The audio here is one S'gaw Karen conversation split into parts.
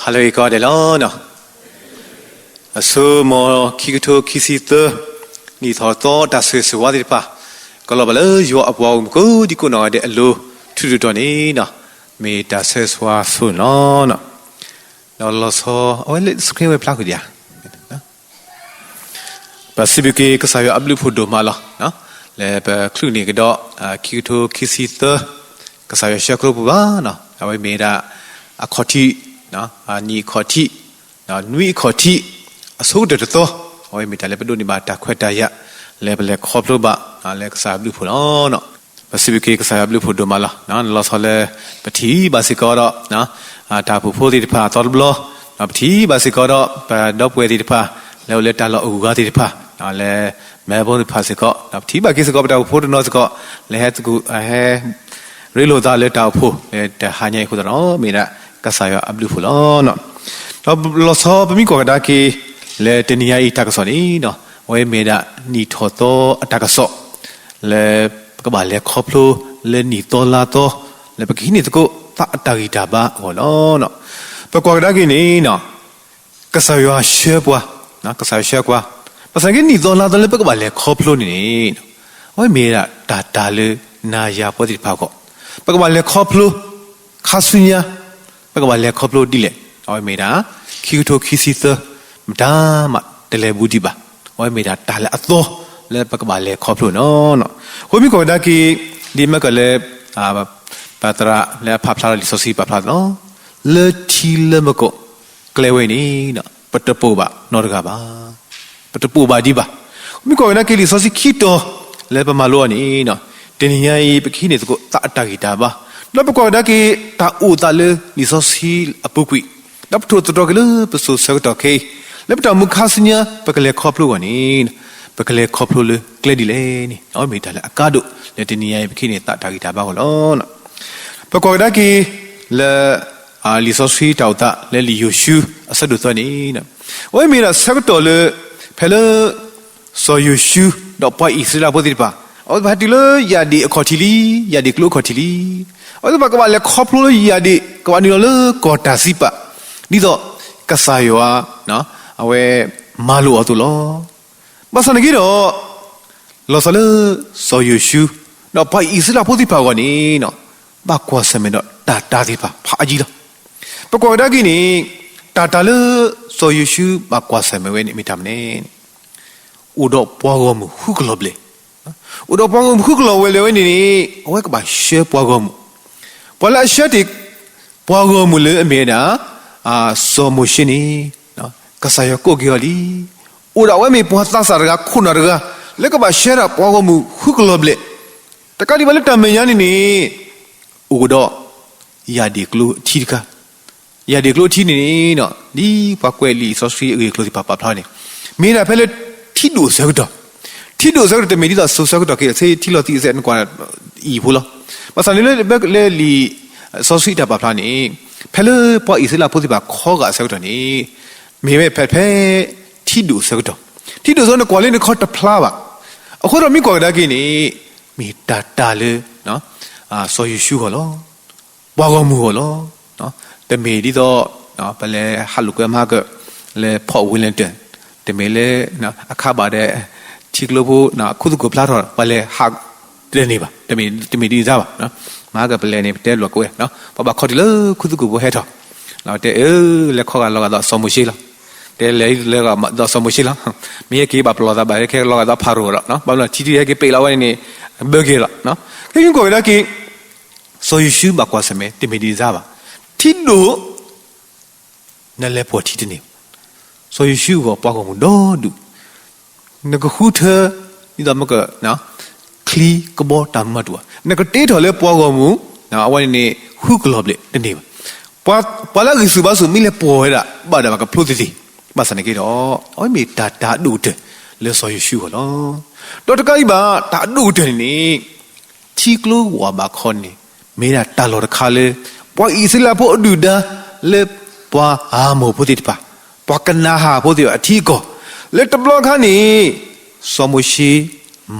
ဟါလၢအဂ့ၤကိးဂၤဒဲးလီၤ. အဆိကတၢၢ် ခံကထိခံဆံသၢ နံၣ်ထီၣ်သီတၢ်ဆၢဂ့ၤဆၢဝါသ့ၣ်တဖၣ် ကလီၤဘၣ်လၢယွၤအပှၤဂီၢ်မုၢ်ကိးဒံကိးနီၢ်ဂၤဒဲးအလိၤ ထူးထူးတီၤတီၤန့ၣ် မ့ၢ်တၢ်ဆၢဂ့ၤဆၢဝါဆိၣ်ဂ့ၤန့ၣ်လီၤ. ဒီးလီၤဆီ အဝဲလၢ screen ဝဲဖျါဃုာ်ဒံးဧါ. ပစံးဘျုးက့ၤကစၢ်ယွၤအဘျုးအဖှိၣ်ဒိၣ်မးလီၤ. လၢပချုးန့ၢ်ကဒီး ခံကထိခံဆံသၢ ကစၢ်ယွၤဆှၢခရံာ်ပူၤဘၣ်, အဝဲမ့ၢ်ဒၣ် အခီၣ်ထံး, နံၣ်အခီၣ်ထံး, နွံအခီၣ်ထံး, အဆိကတၢၢ်တသီ, အဝဲမ့ၢ်တၢ်လၢပဒိးန့ၢ်ဘၣ်တၢ်ခွဲးတၢ်ယာ် လၢပလဲၤခီဖျိဘၣ် လၢကစၢ်ယွၤအဘျုးအဖှိၣ်လီၤ. ပစံးဘျုးက့ၤကစၢ်ယွၤအဘျုးအဖှိၣ်ဒိၣ်မးလီၤ. လီၤဆီလၢ ပထံၣ်ဘၣ်စ့ၢ်ကီးဒီး တၢ်အိၣ်ဖှိၣ်ဖိသ့ၣ်တဖၣ်အသီတဘျီ, ပထံၣ်ဘၣ်စ့ၢ်ကီးဒီး ပဒီပုၢ်ဝဲၢ်သ့ၣ်တဖၣ် လၢအိၣ်လၢတၢ်လီၢ်အဂုၤအဂၤသ့ၣ်တဖၣ် လၢ Melbourne သ့ၣ်တဖၣ်စ့ၢ်ကီး, ပထံၣ်ဘၣ်က့ၤစ့ၢ်ကီးပတၢ်အိၣ်ဖှိၣ်တနီၤစ့ၢ်ကီး လၢဟဲသကူး ဟဲ ရ့လိာ်သးလၢတၢ်အိၣ်ဖှိၣ် လၢတဟါညါအံၤအဃိသတးဒီး မ့ၢ်ဒၣ်ကစၢ်ယွၤအဘျုးအဖှိၣ်လီၤ. ဒီးလီၤဆီပမ့ၢ်ကွၢ်ကဒါက့ၤ လၢတနံၤညါအံၤတၢ်ကစီၣ်န့ၣ် အဝဲမ့ၢ်ဒၣ်နံၣ်ထီၣ်သီအတၢ်ကစီၣ် လၢပကဘၣ်လဲၤခီဖျိ လၢနံၣ်သီလါသီ လၢပကဟံးန့ၢ်သကိးသးအတၢ်ဂံၢ်တၢ်ဘါအဂီၢ်လီၤ. ပကွၢ်ကဒါက့ၤန့ၣ် ကစၢ်ယွၤဆှၢပှၤ, ကစၢ်ယွၤဆှၢပှၤ, ဘၣ်ဆၣ်က့ၤနံၣ်သီလါသီလၢပကဘၣ်လဲၤခီဖျိန့ၣ်န့ၣ် အဝဲမ့ၢ်ဒၣ်တၢ်တၢ်လၢနၤယၤပှၤသ့ၣ်တဖၣ်အဂီၢ်, ပကဘၣ်လဲၤခီဖျိ ခါဆူညါ ပကဘၣ်လဲၤခီဖျိဒ်လဲၣ်. အဝဲမ့ၢ်ဒၣ် ခံကထိခံဆံသၢ မတၤမးတလဲၤဘူးဒံးဘၣ်. အဝဲမ့ၢ်ဒၣ်တၢ်လၢအသီလၢပကဘၣ်လဲၤခီဖျိန့ၣ်လီၤ. အဃိမ့ၢ်ကွၢ်ကဒါက့ၤ ဒ်မ့ၢ်ကလၢ ပသရၣ်လၢအဖးဖျါထီၣ်လံာ်စီဆှံပာ်ဖျါန့ၣ်လီၤ. လၢထံလၢမကီၢ်ကျဲဝဲအံၤန့ၣ် ပတပိာ်ဘၣ်နီတဂၤဘၣ်. ပတပိာ်ဘၣ်ဒံးဘၣ်. မ့ၢ်ကွၢ်ကဒါက့ၤလံာ်စီဆှံခံတီၤလၢပမၤလိအီၤန့ၣ် တနံၤညါအံၤ ပကဟံးန့ၢ်သကိးသးအတၢ်ဂံၢ်တၢ်ဘါ, ဒီးပကွၢ်ကဒါက့ၤ တၢ်အိၣ်သးလၢလံာ်စီဆှံအပူၤကွံာ်, ဒီးပထိၣ်သတြီၤက့ၤလၢပစိၤဆၢကတီၢ်ခဲအံၤ, လၢပတၢ်အိၣ်မူခါဆူညါ ပကလဲၤခီဖျိအဂီၢ်န့ၣ် ပကလဲၤခီဖျိလၢကျဲဒ်လဲၣ်န့ၣ် အဝဲမ့ၢ်တၢ်လၢအကါဒိၣ်လၢတနံၤညါအံၤ ပကဟံးန့ၢ်သးတၢ်ဂံၢ်တၢ်ဘါအဂီၢ်လီၤ. ပကွၢ်ကဒါက့ၤလၢ လံာ်စီဆှံတၢ်အိၣ်သးလၢလံာ်ယိၤၡူ အဆၢဒိၣ်သၢန့ၣ် အဝဲမ့ၢ်ဒၣ်ဆၢကတီၢ်လၢ ဖဲလၢ စီၤယိၤၡူ ဒီးပှၤအံၣ်စရ့လးဖိသ့ၣ်တဖၣ် အဝဲသ့ၣ်တဖၣ်ဟဲတုၤလၢယၢ်ဒ့ၣ်အခီၣ်ထံးလံ, ယၢ်ဒ့ၣ်ကျိအခီၣ်ထံးလံ. အဝဲသ့ၣ်တဖၣ်ကဘၣ်လဲၤခီဖျိလၢယၢ်ဒ့ၣ် ကဘၣ်နုာ်လီၤလၢကီၢ်တၢ်စံးပာ်, ဒ်သိးကစၢ်ယွၤ အဝဲမၤလိာ်အီၤအသိးလီၤ. ဘၣ်ဆၣ်န့ၣ်က့ၤဒီး လီၤဆီလၢ စီၤယိၤၡူ ဒီးပှၤအံၣ်စရ့လးဖိသ့ၣ်တဖၣ်အဂီၢ်န့ၣ် ဘၣ်ကွၢ်ဆၢၣ်မဲာ်ဒီးတၢ်တၤသ့ၣ်တဖၣ်ဖးအါယံၤလီၤ. ပကွၢ်ကဒါက့ၤန့ၣ် တၢ်တၤလၢ စီၤယိၤၡူဘၣ်ကွၢ်ဆၢၣ်မဲာ်ဝဲန့ၣ် မ့ၢ်တၢ်မနုၤလဲၣ်န့ၣ် အိၣ်ဒီးပှၤဂီၢ်မုၢ်ဃုကလီၤဘျဲၣ်, အိၣ်ဒီးပှၤဂီၢ်မုၢ်ဃုကလီၤဝဲလၢဝဲန့ၣ်န့ၣ် အဝဲကဘၣ်ဆှၢပှၤဂီၢ်မုၢ်, ပှၤလၢအဆှၢတ့ၢ် ပှၤဂီၢ်မုၢ်လၢအမ့ၢ်ဝဲဒၣ် စီၤမိၤၡ့န့ၣ် ကစၢ်ယွၤကိးက့ၤအီၤလံ. အိၣ်ဒီးအဝဲမ့ၢ်ပှၤသးစၢ်တဂၤ ခိၣ်နၢ်တဂၤ လၢကဘၣ်ဆှၢဒၣ်ပှၤဂီၢ်မုၢ်ဃုကလီၤဘျဲၣ်, တကးဒံးဘၣ်လၢတၢ်မဲာ်ညါန့ၣ်န့ၣ် အိၣ်ဒီး ယၢ်ဒ့ၣ်ကျိအထံတခါ, ယၢ်ဒ့ၣ်ကျိအထံန့ၣ်န့ၣ် ဒ်ပှၤကွဲးလံာ်စီဆှံအဂ့ၢ်အကျိၤသ့ၣ်တဖၣ်ပာ်ဖျါန့ၣ် မ့ၢ်ဒၣ်ဖဲလၢထံဒိၣ်အဆၢကတီၢ်, ထံဒိၣ်အဆၢကတီၢ်တမ့ၢ်ဒ်သိးစိၤဆၢကတီၢ်ခဲအံၤ ဆ့ထံလီၤသံးအစဲးနကွၢ်အံၤဖိလီၤ. ဘၣ်ဆၣ်န့ၣ်လၢ လၢလံာ်စီဆှံတၢ်ပာ်ဖျါန့ၣ် ဖဲလၢပှၤအံၣ်စရ့လးဖိသ့ၣ်တဖၣ်ခီဂာ်အဆၢကတီၢ်န့ၣ် မ့ၢ်ဝဲဖဲ ဖဲထံဒိၣ်အဆၢကတီၢ်, ထံဒိၣ်အဆၢနကွၢ်လၢနခီတဖျါဘၣ်. အဃိဒီးမ့ၢ်ကွၢ်ကဒါက့ၤန့ၣ် မ့ၢ်တၢ်တၤလၢ စီၤယိၤၡူအဂီၢ်လီၤ. ပှၤဂီၢ်မုၢ်အဂီၢ်လီၤ. တမ့ၢ်ဒ်သိး ပလဲၤဟးလိာ်ကွဲမၤကၢၣ် လၢ Port Wellington, တမ့ၢ်လၢ အခါဘၣ်ဒီး ထံကျိဖိ ခူသူၣ်ကိၢ်ဖျါထီၣ် ပှၤလဲၤဟးတန့ၢ်ဘၣ်, တမ့ၢ် တမ့ၢ်ဒ်န့ၣ်ဘၣ်. မၤကၢၣ်ပလဲၤန့ၣ် ပတဲလိာ်ကွဲ ပှၤဘၣ်ခီတုၤလၢခူသူၣ်ကိၢ်ဖိဟဲထီၣ် တဲ လဲၤခီဂာ်လီၤဂာ်ဒီးစီၤမိၤၡ့လီၤ. တဲလဲၤလၢဂာ်ဒီးစီၤမိၤၡ့လီၤ. မ့ၢ်ဟဲက့ၤဘၣ်ပလီၢ်သးဘၣ် ဟဲက့ၤလီၤဂာ်ဒီးဖၤရိၤလီၤ. ဘၣ်မနုၤထံထံဟဲက့ၤပ့းလီၤဝဲန့ၣ်န့ၣ် ဘၢက့ၤလီၤ. ခဲက့ၤကွၢ်ကဒါက့ၤ စီၤယိၤၡူဘၣ်ကွၢ်ဆၢၣ်မဲာ် တမ့ၢ်ဒ်န့ၣ်ဘၣ်. ထံဒိၣ် နလဲၤပိာ်ထံတန့ၢ်ဘၣ်. စီၤယိၤၡူအဂီၢ် ပှၤဂီၢ်မုၢ်ဒီဒူၣ်, နကဃုထၢ ဒ်သိးမ့ၢ်က ချံကဘီတၢ်မၤတူၢ်ဘၣ်, နကတ့ထီၣ်လၢပှၤဂီၢ်မုၢ် အဝဲန့ၣ်န့ၣ် ဃုကလီၤဘျဲၣ်တန့ၢ်ဘၣ်. ပှၤလၢအဂံၢ်ဆူၣ်ဘါဆူၣ် မ့ၢ်လဲၤပိာ်ဝဲဒၣ် ဘၣ်ဒၣ်ဘၣ်ကဖျိသ့သ့, ဘၣ်ဆၣ်န့ၣ်က့ၤဒီး အဝဲမ့ၢ်တၢ်တၤအဒိၣ်ကတၢၢ်လၢစီၤယိၤၡူအဂီၢ်လီၤ. ဒီးတကးဒံးဘၣ် တၢ်အဒိၣ်ကတၢၢ်န့ၣ်န့ၣ် ထံကျိဝးဘးခီန့ၣ် မ့ၢ်ဒၣ်တၢ်လီၢ်တခါလၢ ပှၤအံၣ်စရ့လးဖိအဒုၣ်ဒါ လၢပှၤအၤမိၣ်ဖိသ့ၣ်တဖၣ်, ပှၤကနၤဧၣ်ဖိသ့ၣ်တဖၣ်အထံအကီၢ်, လၢတဘျီခါန့ၣ် စီၤမိၤၡ့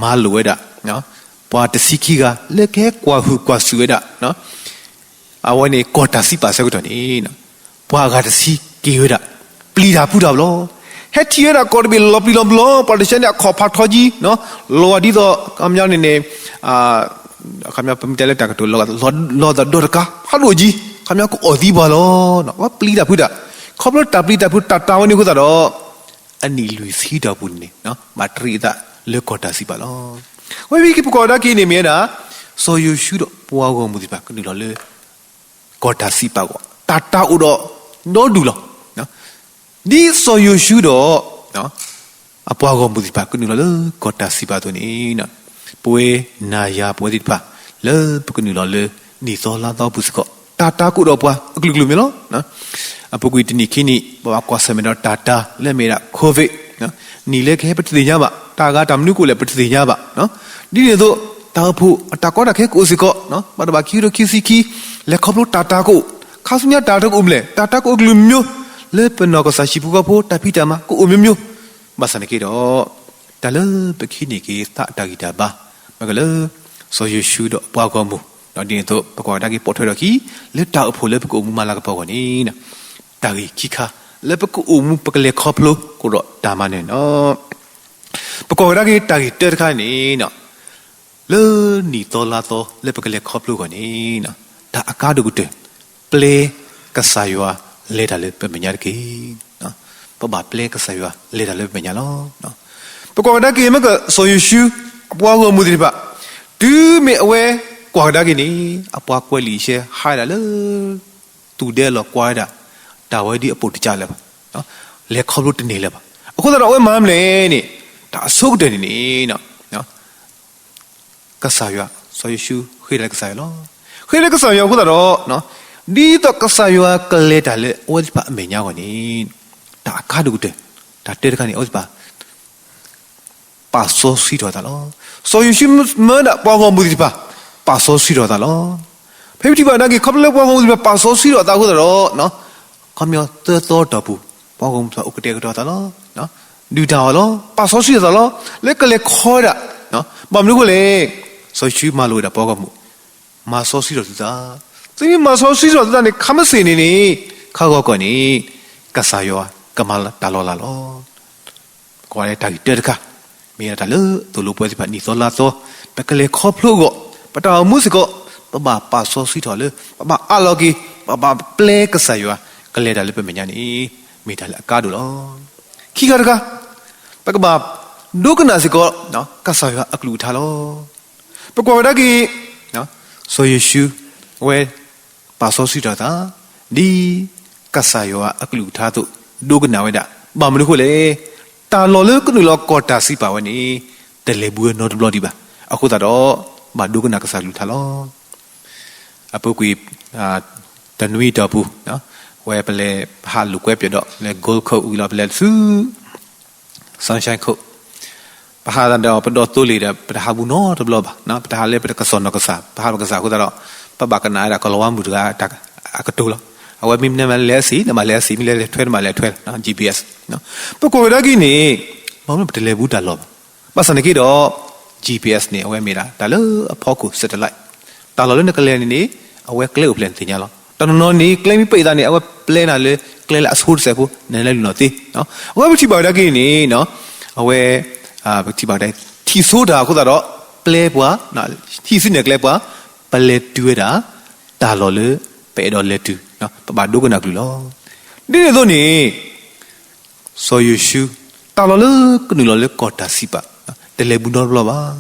မၤလိာ်ဝဲဒၣ် ပှၤတဆံခံဂၤ လၢကဟဲကွၢ်ဟုၣ်ကွၢ်စူၣ်ဝဲဒၣ် အဝဲန့ၣ်ကီၢ်တၢ်စံးပာ်ဆၢကတီၢ်န့ၣ် ပှၤအဂၤတဆံက့ၤဝဲဒၣ်, ပျံၤတၢ်ဖုးတၢ်ဘျီ, ဟဲထံၣ်ဝဲဒၣ်ကီၢ်တဘ့ၣ်လီၤပျံၤလီၤဘျီ, ပှၤတဆှဲန့ၣ်အခီၣ်ဖးထီကံ, လီၤဒ်သိး ခီပညီန့ၣ်န့ၣ် ခီပညီပမ့ၢ်တဲလၢတၢ်ကတိၤ လီၤသးဒီတကါဖးဒိၣ်ကံ, ခီပညီကအီၣ်သံပှၤလီၤ. ပျံၤတၢ်ဖုးတၢ်, ခီဖျိတၢ်ပျံၤတၢ်ဖုးတၢ်တာ်ဝဲန့ၣ်အဃိသတးဒီး အနံၣ်လွံၢ်ဆံတီၢ်ပူၤန့ၣ်န့ၣ် ဘၣ်တရံးအသးလၢကီၢ်တၢ်စံးပာ်လီၤ. အဝဲမ့ၢ်က့ၤပကွၢ်ကဒါက့ၤန့ၣ်မ့ၢ်ဝဲဒၣ် စီၤယိၤၡူဒီးပှၤဂီၢ်မုၢ်သ့ၣ်တဖၣ်ကနုာ်လီၤလၢ ကီၢ်တၢ်စံးပာ်အဂီၢ်, တၢ်တာ်အိၣ်ဒီးဒီဒူၣ်လီၤ. ဒ်စီၤယိၤၡူဒီး အပှၤဂီၢ်မုၢ်သ့ၣ်တဖၣ်ကနုာ်လီၤလၢကီၢ်တၢ်စံးပာ်အသိးန့ၣ်, ပဝဲနၤယၤပဝဲသ့ၣ်တဖၣ် လၢပကနုာ်လီၤလၢနံၣ်သီလါသီပူၤစ့ၢ်ကီး တၢ်တာ်ကအိၣ်ဒီးပှၤအကလုာ်ကလုာ်မ့ၢ်လီၤ. အပူၤကွံာ်တနံၣ်ခံနံၣ် ပဘၣ်ကွၢ်ဆၢၣ်မဲာ်ဒီးတၢ်တာ်လၢအမ့ၢ်ဒၣ် COVID နံၣ်လၢကဟဲပတသ့ၣ်ညါဘၣ်, တၢ်ဂၤတၢ်မနုၤကအိၣ်လဲၣ်ပတသ့ၣ်ညါဘၣ်. ဒ်န့ၣ်အသိး တၢ်အိၣ်ဖှိၣ်အတၢ်ကီတၢ်ခဲကအိၣ်စ့ၢ်ကီး, ဘၣ်တဘၣ်ခံကထိခံဆံခံ လဲၤခီဖျိတၢ်တာ်ကအိၣ်, ခါဆူညါတၢ်တကအိၣ်မနုၤလဲၣ်, တၢ်တကအိၣ်ကလုာ်မံၤမံၤ, လၢပနီၢ်ကစၢ်ဟံၣ်ဖိဃီဖိတၢ်ဖံးတၢ်မၤကအိၣ်မံၤမံၤ, ဘၣ်ဆၣ်န့ၣ်က့ဒီး တၢ်လၢပကဟံးန့ၢ်က့ၤသးအတၢ်ဂံၢ်တၢ်ဘါ မ့ၢ်ကလၢ စီၤယိၤၡူဒီးအပှၤဂီၢ်မုၢ်, ဒ်န့ၣ်အသိး ပကွၢ်ကဒါက့ၤပိာ်ထွဲထီၣ်အခံ လၢတၢ်အိၣ်ဖှိၣ်လၢပကအိၣ်မူမၤလၤကပီၤအဂီၢ်န့ၣ်, တၢ်ဂ့ၢ်ခံခါ လၢပကအိၣ်မူပကလဲၤခီဖျိကအိၣ်ဒီးတၢ်မၤနၢၤန့ၣ်လီၤ. ပကွၢ်ကဒါက့ၤတၢ်ဂ့ၢ်တၢတခါန့ၣ် လၢနံၣ်သီလါသီလၢပကလဲၤခီဖျိအဂီၢ်န့ၣ်, တၢ်အကါဒိၣ်ကတၢၢ် ပျဲကစၢ်ယွၤလဲၤတၢ်လၢပမဲာ်ညါတက့ၢ်. ပဘၣ်ပျဲကစၢ်ယွၤလဲၤတၢ်လၢပမဲာ်ညါလီၤ. ပကွၢ်ကဒါက့ၤမ့ၢ်ကစီၤယိၤၡူ အပှၤဂီၢ်မုၢ်သ့ၣ်တဖၣ်, တုၤမ့ၢ်အဝဲကွၢ်ကဒါက့ၤန့ၣ် အပှၤကွဲးလံာ်အံၤဟဲဒၣ်လၢ သူၣ်ဒဲလီၤကွၢ်ဝဲဒၣ် တၢ်ဝဲဒ်အပိာ်တကးလၢၤဘၣ်, လဲၤခီဖျိတန့ၢ်လၢၤဘၣ်. အဃိသတးဒီးအဝဲမၤမနုၤလဲၣ်န့ၣ်, တၢ်အဆိကတၢၢ်န့ၣ်န့ၣ် ကစၢ်ယွၤ, စီၤယိၤၡူဃ့တၢ်လၢကစၢ်ယွၤလီၤ. ဃ့လၢကစၢ်ယွၤအဃိသတးဒီး, ဒ်သိးကစၢ်ယွၤကလဲၤတၢ်လၢအဝဲသ့ၣ်တဖၣ်အမဲာ်ညါအဂီၢ်န့ၣ်, တၢ်အကါဒိၣ်ကတၢၢ်, တၢ်တၢတခါန့ၣ် အဝဲသ့ၣ်တဖၣ် ပာ်စီဆှံထီၣ်အသးလီၤ. စီၤယိၤၡူမၢဒၣ်ပှၤဂီၢ်မုၢ်သ့ၣ်တဖၣ် ပာ်စီဆှံထီၣ်အသးလီၤ. ဖဲပထံၣ်ဘၣ်ကဒါက့ၤ ခီဖျိလၢပှၤဂီၢ်မုၢ်သ့ၣ်တဖၣ်ပာ်စီဆှံထီၣ်အသးအဃိသတးဒီး, ခီပညီသၢသီတီၢ်ပူၤ ပှၤဂီၢ်မုၢ်သ့ၣ်တဖၣ်အိၣ်ကတဲာ်ကတီၤအသးလီၤ. ဒုၣ်တၢ်အီၣ်လီၤ. ပာ်စီဆှံထီၣ်အသးလီၤ. လၢကလဲၤခီဝဲဒၣ်, ဘၣ်မနုၤအဃိလဲၣ်, စီၤယိၤၡူမၤလိာ်ဝဲဒၣ်ပှၤဂီၢ်မုၢ် မၤစီဆှံထီၣ်သုသး, သုမ့ၢ်မၤစီဆှံထီၣ်သုသးန့ၣ် ခါမ့ၢ်စ့ၢ်န့ၣ်န့ၣ်, ခါဂီၤကီၢ်န့ၣ် ကစၢ်ယွၤကမၤတၢ်လီၤလးလီၤ. ကွၢ်လၢတၢ်ဂ့ၢ်တၢတခါ, မ့ၢ်ဒၣ်တၢ်လၢသိၣ်လိပဝဲသ့ၣ်တဖၣ်နံၣ်သီလါသီ, ပကလဲၤခီဖျိအဂီၢ်, ပတၢ်အိၣ်မူစ့ၢ်ကီး, ပဘၣ်ပာ်စီဆှံထီၣ်လၢ ပဘၣ်အးလီၤက့ၤ, ပဘၣ်ပျဲကစၢ်ယွၤ ကလဲၤတၢ်လၢပမဲာ်ညါန့ၣ်, မ့ၢ်တၢ်လၢအကါဒိၣ်လီၤ. ခံခါတခါ, ပကဘၣ်ဒိကနၣ်စ့ၢ်ကီး ကစၢ်ယွၤအကလုၢ်ကထါလီၤ. ပကွၢ်ကဒါက့ၤ စီၤယိၤၡူ အဝဲ ပာ်စီဆှံထီၣ်အသး ဒ်ကစၢ်ယွၤအကလုၢ်ကထါအသိး ဒိကနၣ်ဝဲဒၣ်. ဘၣ်မနုၤအဃိလဲၣ်, တၢ်လီၢ်လၢကနုာ်လီၤကီၢ်တၢ်စံးပာ်ဝဲန့ၣ် တလဲၤဘူးဝဲနီတဘျီဒံးဘၣ်. အဃိသတးဒီး ဘၣ်ဒိကနၣ်ကစၢ်ကလုၢ်ကထါလီၤ. အပူၤကွံာ် တနွံအတီၢ်ပူၤ ဝဲပလဲၤဟးလိာ်ကွဲပၠးဒီးလၢ Gold Coast ဝံၤလီၤ ပလဲၤဆူ Sunshine Coast ပဟးဒီးပဒိးသိလ့ၣ်ဒီး ပတဟးဘူးနီတဘျီဘၣ်. ပတဟးလၢပတကစီၣ်နီၢ်ကစၢ်, ပဟးပကစၢ်အဃိသတးဒီး ပဘၣ်ကနၣ်ဝဲဒၣ်ကီၤလၤဝါမုၢ်တဂၤအကတိၤလီၤ. အဝဲမ့ၢ်နမ့ၢ်လဲၤအဆံး နဘၣ်လဲၤအဆံး, မ့ၢ်လဲၤလဲၤထွဲ နဘၣ်လဲၤထွဲ GPS. ပကွၢ်ကဒါက့ၤန့ၣ် ဘၣ်မနုၤပတလဲၤဘူးတၢ်လီၢ်ဘၣ်. ဘၣ်ဆၣ်န့ၣ်က့ဒီး GPS န့ၣ် အဝဲမ့ၢ်ဒၣ်တၢ်လၢအဖီခိၣ် satellite တၢ်လီၢ်လၢနကလဲၤန့ၣ်န့ၣ် အဝဲကျဲအိၣ်ဖျဲၣ်နသ့ၣ်ညါလီၤ. တနီၤနီၤန့ၣ် ကျဲမ့ၢ်ပံးအသးန့ၣ် အဝဲပျဲနၤလၢကျဲလၢအဆိတစဲးဖိ နလဲၤလုၢ်နီၢ်သ့. အဝဲပထံၣ်ဘၣ်ဝဲဒၣ်က့ၤန့ၣ် အဝဲ ပထံၣ်ဘၣ်ဝဲဒၣ် ထံၣ်ဆိတၢ်အဃိသတးဒီး ပျဲပှၤ ဟံးစုနဲၣ်ကျဲပှၤ ပလဲၤတုၤဝဲဒၣ် တၢ်လီၢ်လၢပအဲၣ်ဒိးလဲၤတုၤ ပဘၣ်ဒိကနၣ်ကလုၢ်လီၤ. ဒ်န့ၣ်အသိးန့ၣ် စီၤယိၤၡူ တၢ်လီၢ်လၢကနုာ်လီၤလၢကီၢ်တၢ်စံးပာ် တလဲၤဘူးနီတဘျီဘၣ်.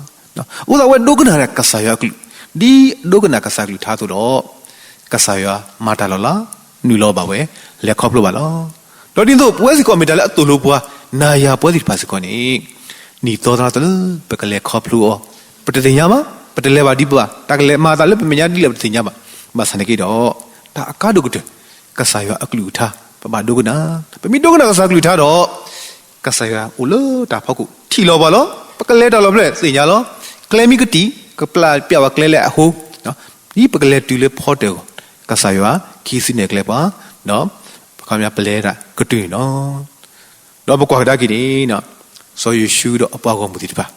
အဃိသတးအဝဲဒိကနၣ်ဒၣ်ကစၢ်ယွၤအကလုၢ် ဒ်ဒိကနၣ်ကစၢ်ကလုၢ်ကထါအသိးဒီး ကစၢ်ယွၤမၤတၢ်လီၤလး နုာ်လီၤဘၣ်ဝဲ လဲၤခီဖျိဘၣ်လီၤ. ဒီးဒ်သိးပဝဲစ့ၢ်ကီးမ့ၢ်တၢ်လၢအသိၣ်လိပှၤ နၤယၤပဝဲသ့ၣ်တဖၣ်စ့ၢ်ကီးန့ၣ် နံၣ်သီသရၣ်တလၢပကလဲၤခီဖျိအီၤ ပတသ့ၣ်ညါဘၣ်, ပတလဲၤဘၣ်ဒံးဘၣ်, တၢ်ကလဲၤမၤအသးလၢပမဲာ်ညါဒ်လဲၣ်ပတသ့ၣ်ညါဘၣ်. ဘၣ်ဆၣ်န့ၣ်က့ဒီး တၢ်အကါဒိၣ်ကတၢၢ် ကစၢ်ယွၤအကလုၢ်ကထါ ပဘၣ်ဒိကနၣ်. ပမ့ၢ်ဒိကနၣ်ကစၢ်ကလုၢ်ကထါဒီး ကစၢ်ယွၤအိၣ်လၢတၢ်ဖီခိၣ် ထံၣ်လီၤပှၤလီၤ. ပကလဲၤတၢ်လီၢ်ဖဲလဲၣ်သ့ၣ်ညါလီၤ. ကျဲမ့ၢ်ကတံၢ် ကပျၢ်ပျးဝဲကျဲလၢအဟိ ဒ်ပကလဲၤတုၤလၢဖီတၢၣ်အဂီၢ် ကစၢ်ယွၤ ကဟံးစုနဲၣ်ကျဲပှၤ ဒီး ပခီပညီပလဲၤဒၣ်ကတုၤန့ၣ်လီၤ. ဒီးပကွၢ်ကဒါက့ၤန့ၣ် စီၤယိၤၡူဒီးအပှၤဂီၢ်မုၢ်သ့ၣ်တဖၣ်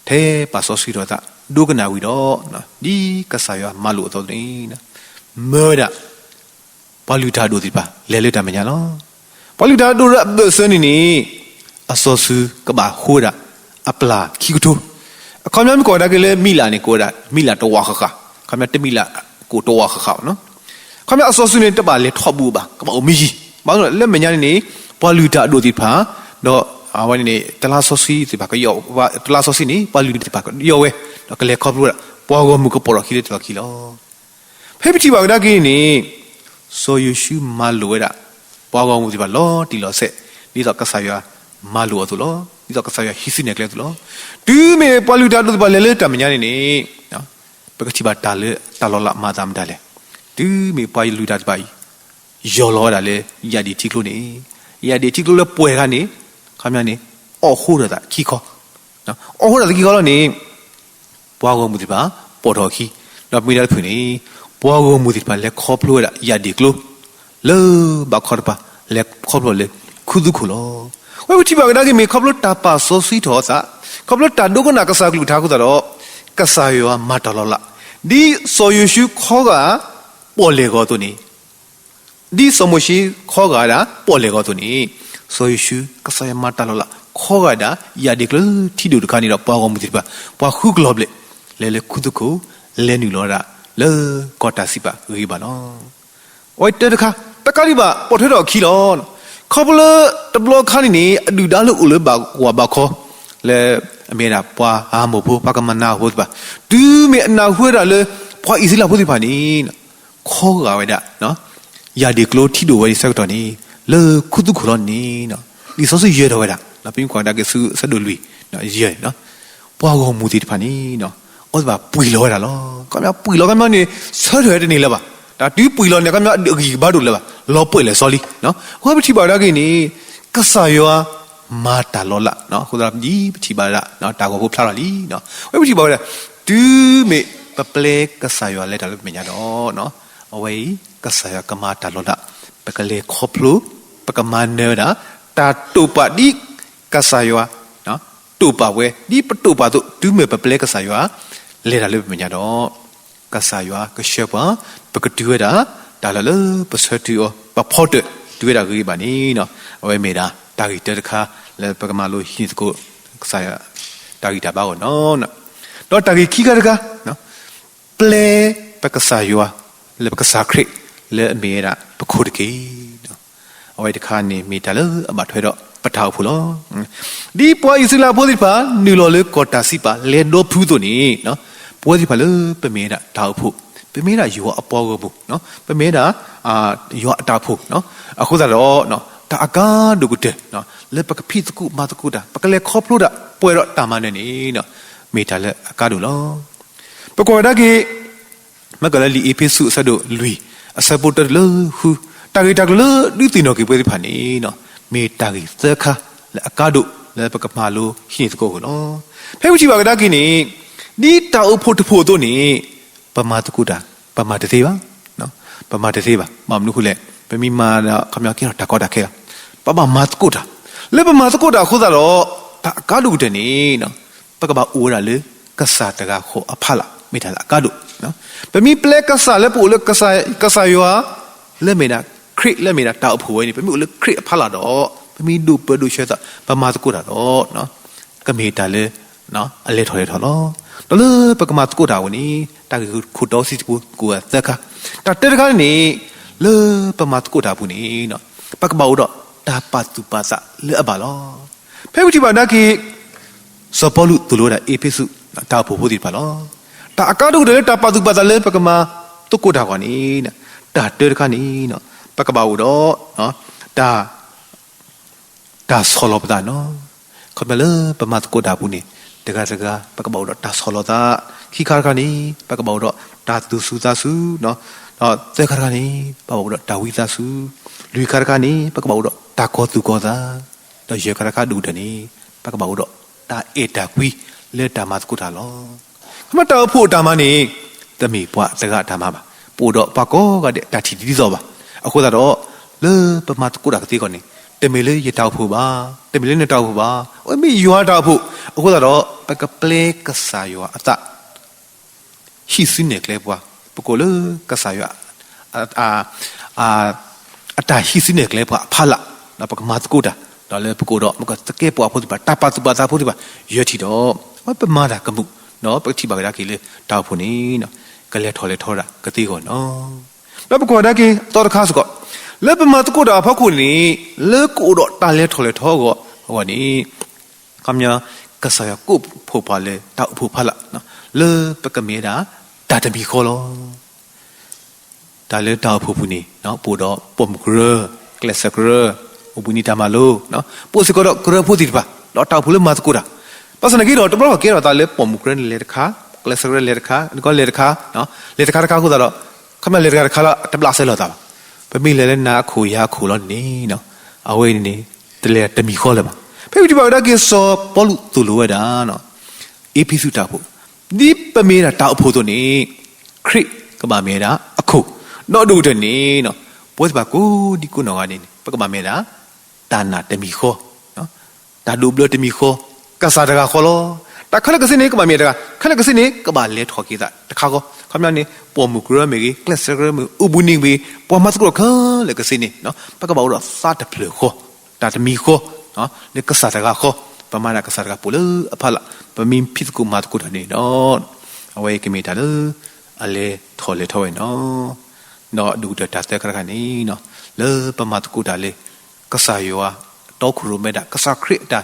ထဲပာ်စီဆှံထီၣ်အသး ဒိကနၣ်ဝံၤဒီး ဒ်ကစၢ်ယွၤမၤလိာ်အသိးန့ၣ် မၢဝဲဒၣ် ပှၤလုၢ်တၢ်အဒိၣ်သ့ၣ်တဖၣ် လဲၤလၢတၢ်မဲာ်ညါလီၤ. ပှၤလုၢ်တၢ်အဒိၣ်လၢအဘၢၣ်စၢၤန့ၣ်န့ၣ် အစီၤစုကဘၣ်ဟိဝဲဒၣ် အပျၢ်ခံကထိ, အခီပညီမ့ၢ်ကိးဝဲဒၣ်က့ၤလၢမံၤလၢ်န့ၣ် ကိးဝဲဒၣ် မံၤလၢ်တဝာ်ဃၣ်ဃၣ်, အခီပညီတမံၤလၢ်ကိးတဝာ်ဃၣ်ဃၣ်နီၤ. အခီပညီအစီၤစုန့ၣ် တဘၣ်လဲၤထီၣ်ဘူးဘၣ်, ကဘၣ်အိၣ်မ့ၢ်ယံၤ, ဘၣ်လၢမဲာ်ညါန့ၣ်န့ၣ် ပှၤလုၢ်တၢ်အဒိၣ်သ့ၣ်တဖၣ်, ဒီးအဝဲန့ၣ်န့ၣ် တလါစီဆှံသ့ၣ်တဖၣ်ကယီၢ်, တလါစီဆှံန့ၣ် ပှၤလုၢ်တၢ်သ့ၣ်တဖၣ်ကယီၢ်ဝဲ, ဒီးကလဲၤခီဖျိဝဲဒၣ် ပှၤဂီၢ်မုၢ်ကပိာ်ထီၣ်ခံလၢတလီၢ်ခံလီၤ. ဖဲပထံၣ်ဘၣ်ကဒါက့ၤန့ၣ် စီၤယိၤၡူမၤလိာ်ဝဲဒၣ် ပှၤဂီၢ်မုၢ်သ့ၣ်တဖၣ်လီၤတံၢ်လီၤဆဲး, ဒ်သိးကစၢ်ယွၤမၤလိာ်အသိးလီၤ. ဒ်သိးကစၢ်ယွၤဟံးစုနဲၣ်ကျဲအသိးလီၤ. တုၤမ့ၢ်ပှၤလုၢ်တၢ်အဒိၣ်သ့ၣ်တဖၣ်လဲၤလၢတၢ်မဲာ်ညါန့ၣ်န့ၣ် ပကထံၣ်ဘၣ်တၢ်လၢတၢ်လီၤလးမၤအသးမတၤလဲၣ်. တုၤမ့ၢ်ပှၤလုၢ်တၢ်သ့ၣ်တဖၣ်အံၤ ယီၢ်လီၤဝဲဒၣ်လၢယၣ်ဒ့ၣ်ထံကျိန့ၣ်, ယၣ်ဒ့ၣ်ထံကျိလၢပှဲၤတခါန့ၣ်, အခီပညီန့ၣ် အီၣ်ဃိထီၣ်သးခံခီ, အီၣ်ဃိထီၣ်သးခံခီလီၤန့ၣ် ပှၤဂီၢ်မုၢ်သ့ၣ်တဖၣ် ပိာ်ထီၣ်အခံ, ဒီးမ့ၢ်ဒၣ်တဖုန့ၣ် ပှၤဂီၢ်မုၢ်သ့ၣ်တဖၣ် လဲၤခီဖျိဝဲဒၣ်ယၣ်ဒ့ၣ်ကျိ လၢဘၣ်ခီတပၤ လဲၤခီဖျိလၢခူသူၣ်ခိၣ်လီၤ. အဝဲပထံၣ်ဘၣ်ကဒါက့ၤမ့ၢ်ခီဖျိတၢ်ပာ်စီဆှံထီၣ်အသး, ခီဖျိတၢ်ဒိကနၣ်ကစၢ်ကလုၢ်ကထါအဃိသတးဒီး ကစၢ်ယွၤမၤတၢ်လီၤလး, ဒ်စီၤယိၤၡူခီဂာ် ပီၣ်လဲၣ်ဂီၤအသိးန့ၣ် ဒ်စီၤမိၤၡ့ခီဂာ်ဝဲဒၣ် ပီၣ်လဲၣ်ဂီၤအသိးန့ၣ်, စီၤယိၤၡူ ကစၢ်ယွၤမၤတၢ်လီၤလး ခီဂာ်ဒၣ် ယၣ်ဒ့ၣ်ကျိထံဒိၣ်တခါန့ၣ်ဒီး ပှၤဂီၢ်မုၢ်သ့ၣ်တဖၣ် ပှၤဃုကလီၤဘျဲၣ် လဲၤလၢခူသူၣ်ခိၣ် လဲၤနုာ်လီၤဝဲဒၣ် လၢကီၢ်တၢ်စံးပာ်ဂ့ၤဘၣ်လီၤ. အဝဲတၢတခါ, တကးဒံးဘၣ် ပိာ်ထွဲထီၣ်အခံလီၤ. ခီဖျိလၢတဘျီခါန့ၣ်န့ၣ် အဒုၣ်ဒါလၢအိၣ်လၢဘၣ်ကဝီၤဘၣ်ခီ လၢအမ့ၢ်ဝဲဒၣ်ပှၤအမိၢ်ဖိ ပှၤကမၤနၢ်အဖိသ့ၣ်တဖၣ် တုၤမ့ၢ်အနၢ်ဟူဝဲဒၣ်လၢ ပှၤအံၣ်စရ့လးဖိသ့ၣ်တဖၣ်န့ၣ် ခီဂာ်ဝဲဒၣ် ယၣ်ဒ့ၣ်ကျိထံဒိၣ်ဝဲအဆၢကတီၢ်န့ၣ် လၢခူသူၣ်ခိၣ်လီၤန့ၣ် လံာ်စီဆှံယဲၢ်ထီၣ်ဝဲဒၣ်, ပမ့ၢ်ကွၢ်ကဒါက့ၤဆူအဆၢဒိၣ်လွံၢ်, ယဲၢ်, ပှၤဂီၢ်မုၢ်သ့ၣ်တဖၣ်န့ၣ် အဝဲသ့ၣ်တဖၣ်ပှံၢ်လီၤဝဲဒၣ်လီၤ. ခီပှံၢ်လီၤခီပညီန့ၣ် ဆၢထၢၣ်ဝဲတန့ၢ်လၢၤဘၣ်. တၢ်တုၤပှံၢ်လီၤန့ၣ် ခီပညီအဂံၢ်ဘါဒိၣ်လၢၤဘၣ်, လီၤပှဲၤလၢာ်စီလံ. အဝဲပထံၣ်ဘၣ်ကဒါက့ၤန့ၣ် ကစၢ်ယွၤမၤတၢ်လီၤလး, အဃိသတးဒ်ပထံၣ်ဘၣ်ဝဲဒၣ် တၢ်ဂီၤဖိဖျါထီၣ်လံ. အဝဲပထံၣ်ဘၣ်ဝဲဒၣ် တုၤမ့ၢ်ပပျဲကစၢ်ယွၤလဲၤတၢ်လၢပမဲာ်ညါဒီး အဝဲအံၤ ကစၢ်ယွၤကမၤတၢ်လီၤလး, ပကလဲၤခီဖျိ, ပကမၤနၢၤဝဲဒၣ် တၢ်တိာ်ပာ်ဒ်ကစၢ်ယွၤ တိာ်ပာ်ဝဲ ဒ်ပတိာ်ပာ်အသိး တုၤမ့ၢ်ပပျဲကစၢ်ယွၤ လဲၤတၢ်လၢပမဲာ်ညါဒီး ကစၢ်ယွၤကဆှၢပှၤ ပကတုၤဝဲဒၣ် တၢ်လၢလၢပဆၢတုၤအီၤ ပဖီတၢၣ်တုၤဝဲဒၣ်ဂ့ၤဂ့ၤဘၣ်န့ၣ်, အဝဲမ့ၢ်ဒၣ်တၢ်ဂ့ၢ်တၢတခါ လၢပကမၤလိဟံးန့ၢ်သကိး ကစၢ်ယွၤ တၢ်ဂံၢ်တၢ်ဘါအဂီၢ်န့ၣ်. ဒီးတၢ်ဂ့ၢ်ခံခါတခါ ပျဲပကစၢ်ယွၤ လၢပကစၢ်ခရံာ် လၢအမ့ၢ်ဝဲဒၣ်ပခိၣ်တက့ၢ်. အဝဲတခါန့ၣ်မ့ၢ်တၢ်လၢအဘၣ်ထွဲဒီးပတၢ်အိၣ်ဖှိၣ်လီၤ. ဒ်ပှၤအံၣ်စရ့လးဖိသ့ၣ်တဖၣ် နုာ်လီၤလၢကီၢ်တၢ်စံးပာ် လဲၤဒီဖုအသိးန့ၣ်, ပဝဲသ့ၣ်တဖၣ်လၢပမ့ၢ်ဝဲဒၣ်တၢ်အိၣ်ဖှိၣ်, ပမ့ၢ်ဝဲဒၣ်ယွၤအပှၤဂီၢ်မုၢ်, ပမ့ၢ်ဝဲဒၣ် ယွၤအတၢ်အိၣ်ဖှိၣ်အဃိသတးဒီး တၢ်အကါဒိၣ်ကတၢၢ် လၢပကဖံးသကိးမၤသကိးတၢ် ပကလဲၤခီဖျိတၢ် ပှဲၤဒီးတၢ်မၤနၢၤန့ၣ် မ့ၢ်တၢ်လၢအကါဒိၣ်လီၤ. ပကွၢ်ကဒါက့ၤ မ့ၢ်ကလၢလံာ်အ့းဖ့းစူးအဆၢဒိၣ်လွံၢ် အဆၢဖိတၢတုၤလၢဃု, တၢ်ဂ့ၢ်တၢ်ကျိၤလၢဒုးသ့ၣ်နီၣ်က့ၤပဝဲသ့ၣ်တဖၣ်န့ၣ် မ့ၢ်တၢ်ဂ့ၢ်သၢခါလၢအကါဒိၣ်လၢပကမၤလိဟံးန့ၢ်သကိးအဂီၢ်လီၤ. ဖဲပထံၣ်ဘၣ်ကဒါက့ၤန့ၣ် ဒ်တၢ်အိၣ်ဖှိၣ်တဖှိၣ်အသိးန့ၣ် ပမၤသကိးတၢ် ပမၤတသ့ဘၣ်, ပမၤတသ့ဘၣ်. ဘၣ်မနုၤအဃိလဲၣ်, ပမ့ၢ်မၤဒီး ခီပညီကဲထီၣ်တၢ်ကီတၢ်ခဲလီၤ. ပဘၣ်မၤသကိးတၢ်, လၢပမၤသကိးတၢ်အဃိသတးဒီး တၢ်အကါဒိၣ်ကတၢၢ်န့ၣ် ပကဘၣ်အိၣ်ဝဲဒၣ်လၢကစၢ်တဂၤဃီအဖီလာ် မ့ၢ်တၢ်လၢအကါဒိၣ်. ပမ့ၢ်ပျဲကစၢ်လၢပအိၣ်လၢကစၢ်ယွၤ လၢမ့ၢ်ဒၣ်ခရံာ် လၢမ့ၢ်ဒၣ်တၢ်အိၣ်ဖှိၣ်ဝဲန့ၣ် ပမ့ၢ်အိၣ်လၢခရံာ်အဖီလာ်ဒီး ပမ့ၢ်ဒိၣ်ပၢဒိၣ်ဆှၢသး ပမၤသကိးတၢ်ဒီး ကမ့ၢ်တၢ်လၢ အလဲၤထီၣ်လဲၤထီလီၤ. ဒီးလၢပကမၤသကိးတၢ်အဂီၢ်န့ၣ် တၢ်ဂ့ၢ်ခိၣ်တီစံးသကိးသၢခါ, တၢ်တၢတခါန့ၣ် လၢပမၤသကိးတၢ်အပူၤန့ၣ် ပကဘၣ်အိၣ်ဒီးတၢ်ပာ်သူၣ်ပာ်သးလၢအဘၣ်လီၤ. ဖဲပထံၣ်ဘၣ်ကဒါက့ၤ စီၤပီလူးသိၣ်လိဝဲဒၣ်အ့းဖ့းစူး တၢ်အိၣ်ဖှိၣ်ဖိသ့ၣ်တဖၣ်လီၤ. တၢ်အကါဒိၣ်ကတၢၢ်လၢတၢ်ပာ်သူၣ်ပာ်သးလၢပကမၤသကိးတၢ်အဂီၢ်န့ၣ် တၢ်တၢတခါန့ၣ် ပကဘၣ်အိၣ်ဒီး တၢ် တၢ်ဆီၣ်လီၤပသးန့ၣ်လီၤ. ခီပညီလၢပမၤသကိးတၢ်အပူၤန့ၣ် တဂၤတဂၤ ပကဘၣ်အိၣ်ဒီးတၢ်ဆီၣ်လီၤသး, ခံခါတခါန့ၣ် ပကဘၣ်အိၣ်ဒီးတၢ်သူၣ်စူၤသးစူၤ, ဒီးသၢခါတခါန့ၣ် ပကဘၣ်အိၣ်ဒီးတၢ်ဝံသးစူၤ, လွံၢ်ခါတခါန့ၣ် ပကဘၣ်အိၣ်ဒီးတၢ်ကီၤသူၣ်ကီၤသး, ဒီးယဲၢ်ခါတခါဒိၣ်ကတၢၢ်န့ၣ် ပကဘၣ်အိၣ်ဒီးတၢ်အဲၣ်တၢ်ကွံလၢတၢ်မၤသကိးတၢ်လီၤ. ခီပညီတၢ်အိၣ်ဖှိၣ်အတၢ်မၤန့ၣ် တမ့ၢ်ပှၤတဂၤအတၢ်မၤဘၣ်. ပအိၣ်ဒီးပှၤကိးဂၤဒဲးတၢ်ထံၣ်တဒ်သိးဘၣ်. အဃိသတးဒီး လၢပမၤသကိးတၢ်ကသ့အဂီၢ်န့ၣ် တမ့ၢ်လၢယတၢ်အိၣ်ဖှိၣ်ဘၣ်, တမ့ၢ်လၢနတၢ်အိၣ်ဖှိၣ်ဘၣ်, အဝဲမ့ၢ်ယွၤတၢ်အိၣ်ဖှိၣ်. အဃိသတးဒီး ပကပျဲကစၢ်ယွၤအသး ဟံးစုနဲၣ်ကျဲပှၤ, ပကိးလၢကစၢ်ယွၤ အ အတၢ်ဟံးစုနဲၣ်ကျဲပှၤအဖီလာ်, ဒီးပကမၤသကိးတၢ်, ဒီးလၢပကအိၣ်ဒီး မ့ၢ်ကသကဲးပဝးဖိသ့ၣ်တဖၣ် တၢ်ပာ်သူၣ်ပာ်သးဖိသ့ၣ်တဖၣ် ယဲၢ်ထံၣ်ဒီး အဝဲပမၤတၢ်ကမူၣ်, ဒီးပကထံၣ်ဘၣ်ကဒါက့ၤလၢတၢ်အိၣ်ဖှိၣ်န့ၣ် ကလဲၤထီၣ်လဲၤထီဒၣ်ကသ့အဂီၢ်န့ၣ်လီၤ. ဒီးပကွၢ်ကဒါက့ၤအသီတခါစ့ၢ်ကီး, လၢပမၤသကိးတၢ်အဖီခိၣ်န့ၣ် လၢကအိၣ်ဒီးတၢ်လဲၤထီၣ်လဲၤထီအဂီၢ်အဂီၢ်န့ၣ်, ခီပညီ ကစၢ်ယွၤကိးဖှိၣ်ပှၤလၢတၢ်အိၣ်ဖှိၣ်ဖီလာ်, လၢပကမ့ၢ်ဝဲဒၣ် တၢ်တမံၤဃီလီၤ. တၢ်လၢတၢ်အိၣ်ဖှိၣ်ပူၤန့ၣ် ပအိၣ်ဒီးပိာ်မုၣ်ကရၢ, ကျဲးစၢးကရၢ, အိၣ်ဘှံးနံၤတၢ်မၤလိ, ပအိၣ်စ့ၢ်ကီးဒီးကရၢဖိသ့ၣ်တဖၣ် ဒီးတၢ်အိၣ်ဖှိၣ်လၢမၤသကိးတၢ်, ဘၣ်ဆၣ်သနာ်က့ဒီး တဘျီဘျီကဲထီၣ်သးလၢပိာ်မုၣ်ကရၢန့ၣ်လဲၤတခါ, ကျဲးစၢးကရၢလဲၤတခါ, နကီလဲၤတခါ, လဲၤတခါတခါအဃိသတးဒီး ခီပညီလဲၤတဂၤတခါလီၤ တဘျးစဲလီၤသးဘၣ်. ပမ့ၢ်လဲၤလၢနၤအခိၣ်ယၤအခိၣ်လီၤန့ၣ်, အဝဲန့ၣ် တလဲၤတမံၤဃီလၢၤဘၣ်. ဖဲပထံၣ်ဘၣ်ဝဲဒၣ်က့ၤစီၤပီလူးသိၣ်လိဝဲဒၣ် အ့းဖ့းစူးတၢ်အိၣ်ဖှိၣ်, ဒ်ပမ့ၢ်ဒၣ်တၢ်အိၣ်ဖှိၣ်အသိးန့ၣ် ခရံာ်ကဘၣ်မ့ၢ်ဝဲဒၣ်အခိၣ်, ဒီးအဒိၣ်ကတၢၢ်န့ၣ် ပဝဲသ့ၣ်တဖၣ်ကိးဒံကိးနီၢ်ဂၤဒဲးန့ၣ် ပကဘၣ်မ့ၢ်ဝဲဒၣ် တၢ်နာ်တမံၤဃီ, တၢ်ဒိးဘျၢတမံၤဃီ, ကစၢ်တဂၤဃီလီၤ. တၢ်ခဲလၢာ်ကစ့န့ၣ် ကဘၣ်မ့ၢ်တဂၤ, ခဲလၢာ်ကစ့န့ၣ် ကဘၣ်လဲၤထီၣ်က့ၤသးတခါဃီ. ခီပညီန့ၣ် ပိာ်မုၣ်ကရၢမ့ၢ်ဂ့ၤ, ကျဲးစၢးကရၢမ့ၢ်ဂ့ၤ, အိၣ်ဘှံးနံၤမ့ၢ်ဂ့ၤ, ပှၤမၤသကိးတၢ်ခဲလၢာ်ကစ့န့ၣ် ပကဘၣ်အိၣ်ဒီးသးတဖျၢၣ်ဃီ, တၢ်တမံၤဃီ လၢကစၢ်တဂၤဃီ, ပမၤဒၣ်ကစၢ်တဂၤပိာ်လၢအဖီလာ်, ပမ့ၢ်ဖံးသကိးမၤသကိးတၢ်န့ၣ်ဒီး အဝဲအံၤကမ့ၢ်တၢ်လၢ အလဲၤထီၣ်လဲၤထီဝဲန့ၣ်လီၤ. ဒီးအဒိၣ်ကတၢၢ်တၢ်သၢခါတခါန့ၣ် လၢပမၤသကိးတၢ်လၢ ကစၢ်ယွၤတီခိၣ်ရိၣ်မဲဒၣ်, ကစၢ်ခရံာ်အတၢ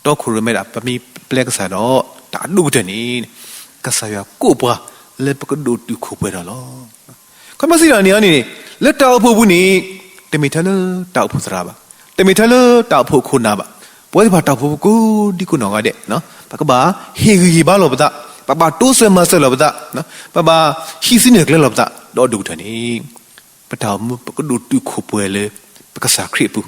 ်တီခိၣ်ရိၣ်မဲဒၣ်, ပမ့ၢ်ပျဲကစၢ်ဒီး တၢ်အဒိၣ်ကတၢၢ်န့ၣ် ကစၢ်ယွၤကိးပှၤလၢပကဒိၣ်တုာ်ခိၣ်ပှဲၤဒီးလီၤ. ခီဖျိစံးတၢ်န့ၣ်န့ၣ် လၢတၢ်အိၣ်ဖှိၣ်ပူၤန့ၣ် တမ့ၢ်ထဲလၢတၢ်အိၣ်ဖှိၣ်သရၣ်ဘၣ်, တမ့ၢ်ထဲလၢတၢ်အိၣ်ဖှိၣ်ခိၣ်နၢ်ဘၣ်, ပဝဲသ့ၣ်တဖၣ်တၢ်အိၣ်ဖှိၣ်ကိးဒံကိးနီၢ်ဂၤဒဲး ပကဘၣ်ဟ့ၣ်ဂံၢ်ဟ့ၣ်ဘါလီၤပသး, ပဘၣ်တိစၢၤမၤစၢၤလီၤပသး, ပဘၣ်ဟံးစုနဲၣ်ကျဲလီၤပသး, ဒီးအဒိၣ်ကတၢၢ်န့ၣ် ပတၢ်အိၣ်မူပကဒိၣ်တုာ်ခိၣ်ပှဲၤလၢ ပကစၢ်ခရံာ်အပူၤ,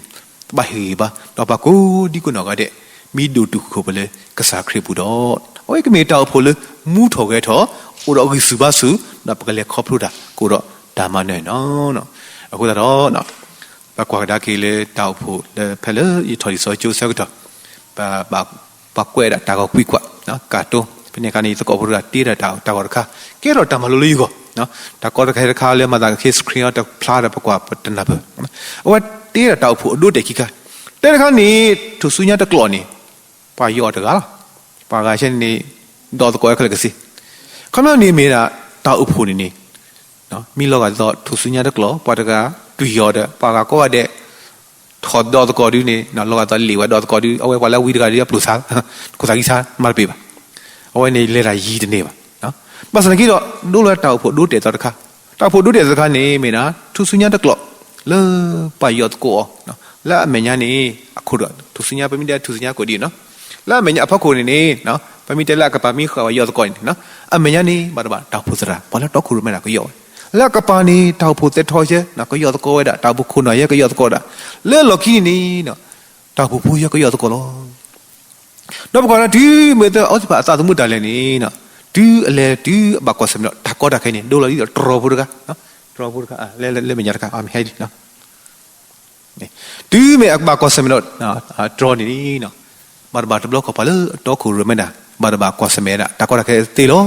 ပဘၣ်ဟ့ၣ်ဂံၢ်ဟ့ၣ်ဘါ, ဒီးပှၤကိးဒံကိးနီၢ်ဂၤဒဲး မ့ၢ်ဒိၣ်တုာ်ခိၣ်ပှဲၤလၢကစၢ်ခရံာ်အပူၤဒီး အဝဲကမ့ၢ်တၢ်အိၣ်ဖှိၣ်လၢမူထီၣ်ဂဲၤထီၣ်, အိၣ်ဒီးဂံၢ်ဆူၣ်ဘါဆူၣ်, ဒီးပကလဲၤခီဖျိတၢ်ကအိၣ်ဒီးတၢ်မၤနၢၤန့ၣ်လီၤ. အဃိသတးဒီး ပကွၢ်ကဒါက့ၤလၢတၢ်အိၣ်ဖှိၣ်လၢဖဲလၢယထီၣ်လံာ်စီဆှံကၠိဆၢကတီၢ်, ပ ပှၤကွဲးဒၣ်တၢ်ဂီၤကွံာ်ကွၢ်, ကၢ်တိ, ဖဲန့ၣ်အခါန့ၣ် ယသကိးဖိတဂၤတ့ဒၣ်တၢ်ဂီၤတခါ, ကဲထီၣ်တၢ်မၤလိလၢယဂီၢ်, တၢ်ကီတၢ်ခဲတခါလၢမၤသးက့ၤ screen အီၤတဖျါဒီးပကွၢ်ပတနၢ်ပၢၢ်, အဝဲတ့ဒၣ်တၢ်အိၣ်ဖှိၣ်အဒိအတဲာ်ခံခါ, တၢ်တခါန့ၣ် ထူၣ်စုညါတကျိာ်န့ၣ် ပှၤယီၤအီၤတဂၤလီၤ, ပှၤဂၤဆဲန့ၣ် ဒိးသကိးဝဲခဲလၢာ်ကစ့, ခီပညီန့ၣ်မ့ၢ်ဒၣ် တၢ်အိၣ်ဖှိၣ်န့ၣ်န့ၣ် မ့ၢ်လီၤဂာ်ဒ်သိး ထူၣ်စုညါတကျိာ် ပှၤတဂၤ တွံၢ်ယီၤဒီး ပှၤဂၤကိးဂၤဒဲး ထီၣ်ဒိးသကိးဒုန့ၣ် လီၤဂာ်ဒ်သိးလံာ်ဝဲဒိးသကိးဒု အဝဲပှၤလၢဝံတဂၤဒု အပျိၢ်ဆါ ခိၣ်သၣ်ဂံၢ်ဆါ မၤတပ့ၤဘၣ်. အဝဲန့ၣ်လဲၤတၢ်ယံၤတန့ၢ်ဘၣ်. ဘၣ်ဆၣ်သနာ်က့ဒီး ဒိလီၤတၢ်အိၣ်ဖှိၣ်ဒိတဲာ်သီတခါ, တၢ်အိၣ်ဖှိၣ်ဒိတဲာ်သီတခါန့ၣ် မ့ၢ်ဒၣ် ထူၣ်စုညါတကျိာ် လၢပှၤယီၤသကိးအီၤ လၢအမဲာ်ညါန့ၣ် အခိၣ်ဒီး ထူၣ်စုညါ ပမ့ၢ်တဲထူၣ်စုညါကိးဒ်နီၤ, လၢအမဲာ်ညါအဖီခိၣ်န့ၣ်န့ၣ် ပမ့ၢ်တဲလၢအကပၤမ့ၢ်ဃာ်ဝဲယီၤသကိးန့ၣ် အမဲာ်ညါန့ၣ် ဘၣ်တဘၣ်တၢ်အိၣ်ဖှိၣ်သရၣ် ပှၤလၢတီခိၣ်ရိၣ်မဲဒၣ်ကယီၤဝဲ, လၢအကပၤန့ၣ် တၢ်အိၣ်ဖှိၣ်သဲထီဆဲ ကယီၤသကိးဝဲဒၣ် တၢ်အိၣ်ဖှိၣ်ခိၣ်နၢ်ယဲကယီၤသကိးဒၣ်, လၢလီၢ်ခံန့ၣ်န့ၣ် တၢ်အိၣ်ဖှိၣ်ဖိယဲကယီၤသကိးလီၤ. ဒီးပကွၢ်လၢတုၤမ့ၢ်သ့ၣ်အီသံးဖးအသးသမူတၢ်လဲၤန့ၣ် တုၤအလဲၤတုၤအဘၣ်ကွၢ်ဆၢၣ်မဲာ်ဒီး တၢ်ကီတၢ်ခဲန့ၣ် ဒိလီၤဒ်သိးတြီဖိတခါ, တြီဖိတခါ လၢမဲာ်ညါတခါ အမ့ၢ်ဟဲဒ် တုၤမ့ၢ်အဘၣ်ကွၢ်ဆၢၣ်မဲာ်ဒီး တြီန့ၣ် ဘၣ်တဘၣ်တဘျီဃီပှၤလၢအတီခိၣ်ရိၣ်မဲဒၣ် ဘၣ်တဘၣ်ကွၢ်ဆၢၣ်မဲာ်ဒၣ် တၢ်ကီတၢ်ခဲသ့လီၤ.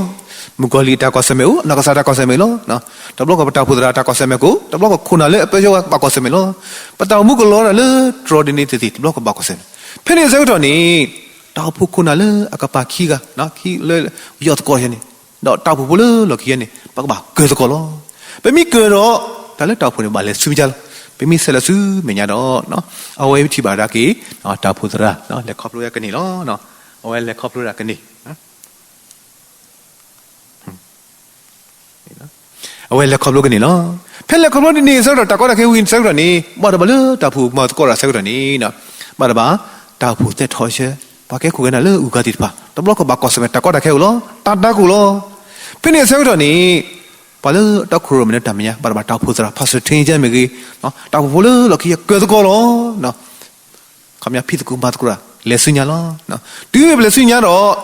မုၣ်ကီၤလံၢ်အတၢ်ကွၢ်ဆၢၣ်မဲာ်အိၣ် နီၢ်ကစၢ်တၢ်ကွၢ်ဆၢၣ်မဲာ်လီၤ. တဘျီဃီပတၢ်အိၣ်ဖှိၣ်သရၣ်တၢ်ကွၢ်ဆၢၣ်မဲာ်ကအိၣ် တဘျီဃီခိၣ်နၢ်လၢအပၢဆှၢဝဲဘၣ်ကွၢ်ဆၢၣ်မဲာ်လီၤ. ပတၢ်အိၣ်မူကလီၤဒၣ်လၢတြီဒ်န့ၣ်သ့ၣ်သ့ၣ် တဘျီဃီဘၣ်ကွၢ်ဆၢၣ်မဲာ်. ဖဲန့ၣ်အဆၢကတီၢ်န့ၣ် တၢ်အိၣ်ဖှိၣ်ခိၣ်နၢ်လၢအကပၤခံဂၤ ခံလၢယီၤသကိးယဲန့ၣ် ဒီးတၢ်အိၣ်ဖှိၣ်ဖိလၢလီၢ်ခံယဲန့ၣ် ပကဘၣ်ကၢၤသကိးလီၤ. ပမ့ၢ်ကၢၤဒီး တၢ်လၢတၢ်အိၣ်ဖှိၣ်န့ၣ် ဘၣ်လဲၤဆူမဲာ်ညါလီၤ. ပမ့ၢ်ဆဲးလဲၤဆူမဲာ်ညါဒီး အဝဲထံၣ်ဘၣ်ဒၣ်က့ၤ တၢ်အိၣ်ဖှိၣ်သရၣ် လဲၤခီဖျိဝဲကန့ၢ်လီၤ. အဝဲလဲၤခီဖျိဒၣ်ကန့ၢ် အဝဲလဲၤခီဖျိကန့ၢ်လီၤ. ဖဲလဲၤခီဖျိန့ၣ်အဆၢကတီၢ် တၢ်ကီတၢ်ခဲဝံၤအဆၢကတီၢ်န့ၣ် ဘၣ်တဘၣ်လၢတၢ်အိၣ်ဖှိၣ်မၤသကိးတၢ်အဆၢကတီၢ်န့ၣ် ဘၣ်တဘၣ် တၢ်အိၣ်ဖှိၣ်သဲထီၣ်ဆၢ ပှၤကဲခိၣ်ကဲနၢ်လၢအဂၤသ့ၣ်တဖၣ် တဘျီဃီဘၣ်ကွၢ်ဆၢၣ်မဲာ် တၢ်ကီတၢ်ခဲအိၣ်လီၤ. တၢ်ဒါကအိၣ်လီၤ. ဖဲန့ၣ်အဆၢကတီၢ်န့ၣ် ပှၤလၢတီခိၣ်ရိၣ်မဲာ်လၢတၢ်မဲာ်ညါ ဘၣ်တဘၣ်တၢ်အိၣ်ဖှိၣ်သရၣ် Pastor Ting ယဲမ့ၢ်ဂ့ၤ တၢ်အိၣ်ဖှိၣ်ဖိလၢလီၢ်ခံယဲကၢၤသကိးလီၤ. ခီပညီဖံးသကိးမၤသကိးတၢ် လဲၤဆူညါလီၤ. တုၤမ့ၢ်ပလဲၤဆူညါဒီး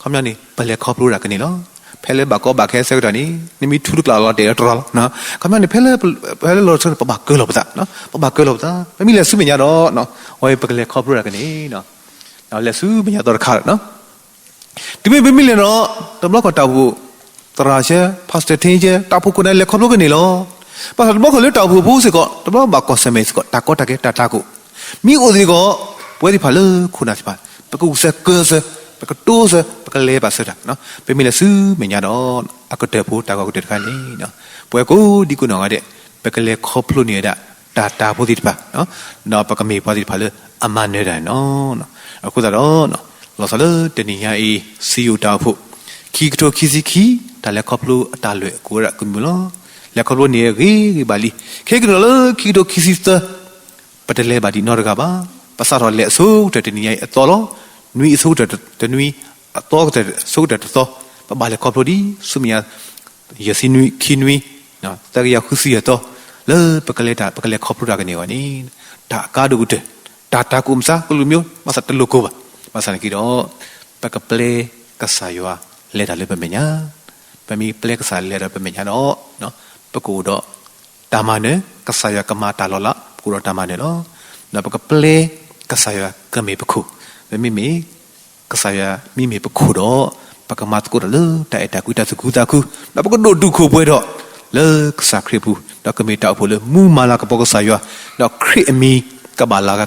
ခီပညီန့ၣ် ပလဲၤခီဖျိတၢ်ကန့ၢ်လီၤ. ဖဲလၢဘၣ်ကီဘၣ်ခဲဆၢကတီၢ်န့ၣ် နမ့ၢ်ထူတကျးလီၤတဲာ်လီၤတြီလီၤ. ခီပညီန့ၣ် ဖဲလၢ ဖဲလၢလီၤဆၢကတီၢ် ပဘၣ်ကၢၤလီၤပသး ပဘၣ်ကၢၤလီၤပသး ပမ့ၢ်လဲၤဆူမဲာ်ညါဒီး အဝဲပကလဲၤခီဖျိတၢ်ကန့ၢ် လဲၤဆူမဲာ်ညါသီတခါဒီး တုၤမ့ၢ်ပမ့ၢ်လဲၤဒီး တဘျီဃီတၢ်အိၣ်ဖှိၣ်သရၣ်ဆၢ Pastor Ting ဆၢ တၢ်အိၣ်ဖှိၣ်ခိၣ်နၢ်လဲၤခီဖျိကန့ၢ်လီၤ. ဘၣ်ဆၣ်တဘျီဃီလၢတၢ်အိၣ်ဖှိၣ်ဖိစ့ၢ်ကီး တဘျီဘၣ်ကွၢ်ဆၢၣ်မဲာ်စ့ၢ်ကီး တၢ်ကီတၢ်ခဲတၢ်တၢ်ကိၣ် မ့ၢ်အိၣ်စ့ၢ်ကီး ပဝဲသ့ၣ်တဖၣ်လၢခိၣ်နၢ်သ့ၣ်တဖၣ် ပကဂုာ်ကျဲးစၢး ပကတိစၢၤ ပကလဲၤဘၣ်ဆၢတၢ်, ပမ့ၢ်လဲၤဆူမဲာ်ညါဒီး အကတၢၢ်ဖိတၢ်ဂီၤကတၢၢ်တခါန့ၣ် ပဝဲကိးဒံကိးနီၢ်ဂၤဒဲး ပကလဲၤခီဖျိန့ၢ်ဝဲဒၣ် တၢ်တၢ်ဖိသ့ၣ်တဖၣ် ဒီးပကမ့ၢ်ပှၤသ့ၣ်တဖၣ်လၢအမၤနၢၤတၢ်န့ၣ်လီၤ. အဃိသတးဒီး လီၤဆီလၢတနံၤညါအံၤ စံယိၣ်တၢ်အိၣ်ဖှိၣ် ခံကထိခံဆံခံ တၢ်လဲၤခီဖျိအတၢ်လဲၤအကိးဝဲဒၣ်ကမုာ်လီၤ. လဲၤခီဖျိန့ၢ်ဂ့ၤဂ့ၤဘၣ်လံ. ခဲကနံၣ်လၢခံကထိခံဆံသၢ ပတလဲၤဘၣ်ဒံးနီတဂၤဘၣ်. ပစးထီၣ်လဲၤအဆိကတၢၢ်တနံၤညါအံၤအသီလီၤ. နွံအဆိကတၢၢ်တနွံ, အသီကတၢၢ်အဆိကတၢၢ်တသီ, ပဘၣ်လဲၤခီဖျိဒံး ဆူမဲာ်ညါ ယဲၢ်ဆံနွံ, ခံနွံ, သၢကယၤဃုဆံယဲၢ်သီ, လၢပကလဲၤတၢ် ပကလဲၤခီဖျိတၢ်ကန့ၢ်ဝဲန့ၣ် တၢ်အကါဒိၣ်ကတၢၢ်, တၢ်တၢ်ကိၣ်မုၢ်ဆါ ကလုာ်မံၤ ဘၣ်ဆၣ်တလိၣ်ကိၢ်ဘၣ်. ဘၣ်ဆၣ်နာ်က့ဒီး ပကပျဲကစၢ်ယွၤလဲၤတၢ်လၢပမဲာ်ညါ, ပမ့ၢ်ပျဲကစၢ်လဲၤတၢ်လၢပမဲာ်ညါဒီး ပကအိၣ်ဒီးတၢ်မၤနၢၤ, ကစၢ်ယွၤကမၤတၢ်လီၤလး ပကအိၣ်ဒီးတၢ်မၤနၢၤလီၤ. ဒီးပကပျဲကစၢ်ယွၤကမ့ၢ်ပခိၣ်, ပမ့မ့ၢ် ကစၢ်ယွၤမ့မ့ၢ်ပခိၣ်ဒီး ပကမၤသကိးတၢ်လၢတၢ်အဲၣ်တၢ်ကွံတၢ်သူၣ်ခုသးခု, ဒီးပကဒိၣ်တုာ်ခိၣ်ပှဲၤဒီး လၢကစၢ်ခရံာ်အပူၤ, ဒီးကမ့ၢ်တၢ်အိၣ်ဖှိၣ်လၢမူမၤလၤကပီၤကစၢ်ယွၤ, ဒီးခရံာ်အမံၤ ကဘၣ်လၤ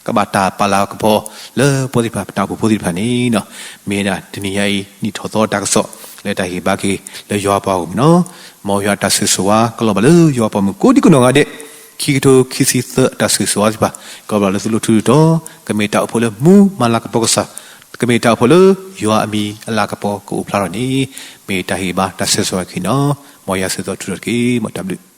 ကဘၣ်တၢ်ပာ်လၤကပီၤ လၢပဝဲသ့ၣ်တဖၣ် ပတၢ်အိၣ်ဖှိၣ်ဖိသ့ၣ်တဖၣ်န့ၣ်, မ့ၢ်ဝဲဒၣ်တနံၤညါအံၤ နံၣ်ထီၣ်သီတၢ်ကစီၣ် လၢတၢ်ဟ့ၣ်ဘါက့ၤလၢယွၤပှၤဂီၢ်မုၢ်န့ၣ်လီၤ. မ်ယွၤတၢ်ဆိၣ်ဂ့ၤဆိၣ်ဝါကလီၤဘၣ်လၢယွၤပှၤဂီၢ်မုၢ်ကိးဒံကိးနီၢ်ဂၤဒဲး, ခံကထိခံဆံသၢအတၢ်ဆိၣ်ဂ့ၤဆိၣ်ဝါသ့ၣ်တဖၣ် ကလီၤဘၣ်လၢသုလိၤထူတတီၤ, ကမ့ၢ်တၢ်အိၣ်ဖှိၣ်လၢမူမၤလၤကပီၤကစၢ်, ကမ့ၢ်တၢ်အိၣ်ဖှိၣ်လၢယွၤအမံၤအလၤကပီၤကအိၣ်ဖျါထီၣ်န့ၣ်, မ့ၢ်တၢ်ဟ့ၣ်ဘါတၢ်ဆိၣ်ဂ့ၤဆိၣ်ဝါခံန့ၣ်လီၤ. မ်ယွၤဆိၣ်ဂ့ၤဆိၣ်ဝါထူတတီၤတက့ၢ်. မ်တၢ်ဘျုး